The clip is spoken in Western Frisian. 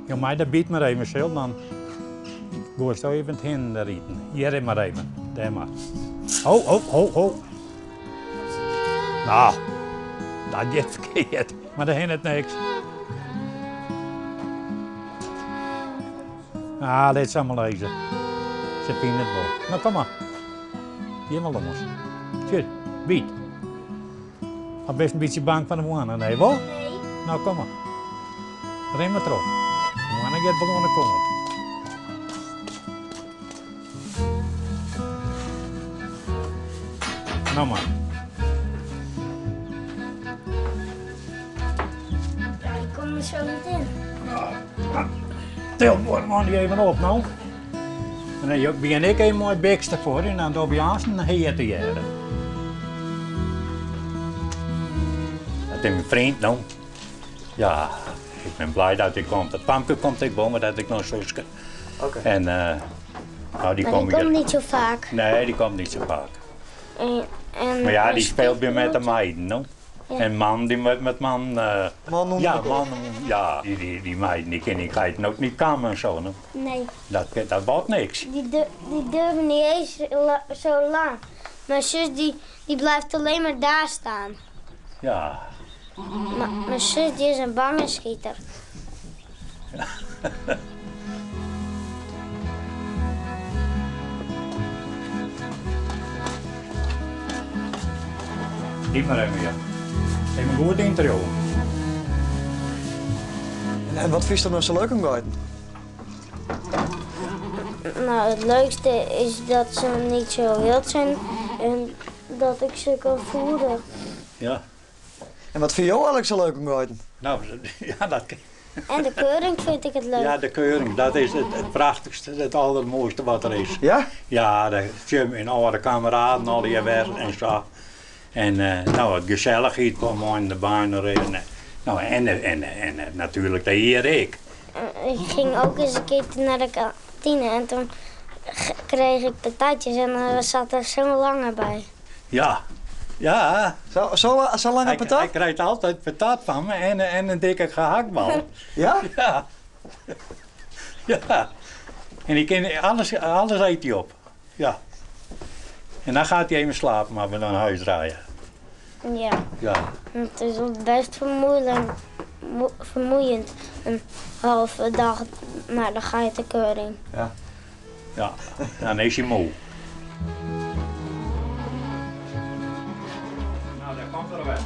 Jo mei dat byt mar even sil, dan goaist even it hinnen der iten. Hjir mar even, dêr mar. Ho, ho, ho, ho. No, dat giet ferkeard, mar dêr hinderet niks. Ah, lit se mar lizze. Se fine it wol. No, kom mar. Gean mar lâns. Sjoch, byt. Of bist in bytsje bang fan de moanne? Nee, wol? Nee. No, kom mar. Rin mar troch. De moanne giet wol oan de kant. No mar. Ja, ik kom er zo niet in. Til buorman dy even op no. En dan begjin ik even mei it bikste foar en dan dogge wy aanst in hear te hearren. Dat is myn freon no. Ja, ik bin blij dat hy komt. It famke komt ek wol, mar dat is noch in suske. Oké. En uh, nou, die Maar komt die hier. komt niet zo vaak. Nee, die komt niet zo vaak. En, en Maar ja, die mijn speelt weer met de stiefbroertje- meiden, no? Ja. En man die met, met man. eh, Man onder ja, elkaar. man, ja, die, die, die meiden die kunnen die ook niet kammen en zo. No? Nee, Dat, dat wordt niks. die, die durven niet eens zo lang. Mijn zus die, die blijft alleen maar daar staan. Ja. Maar mijn zus die is een bange schieter. Dy't mar even, ja. Even goed yntriuwe. En wat fynst do no sa leuk oan geiten? Nou, het leukste is dat ze niet zo wild zijn en dat ik ze kan voeren. Ja. En wat fine jo eigenlik sa leuk oan geiten? Nou, ja, dat. En de keuring vind ik het leuk. Ja, de keuring, dat is het, het prachtichste, it aldermoaiste wat der is. Ja? Ja, de mijn âlde kameraden al die wer en sa. En uh, nou, it gesellichheid komt in de baan en, nou, en, en, en, en natuerlik de hear ek. Ik ging ook eens een keer naar de kantine en toen kreeg ik patatjes en er zat er zo'n lange bij. Ja, ja. Zo, zo, zo lange Hij, patat? hij krijgt altijd patat van me en, en een dikke gehaktbal. Ja? Ja. Ja. En die kan, alles, alles eet hij op. Ja. En dan gaat hij even slapen, maar we naar huis draaien. Ja, Ja. het is wel best vermoeiend, vermoeiend een halve dag naar de geitenkeuring. Ja. Ja, dan is hij moe. Nou, daar komt er weer.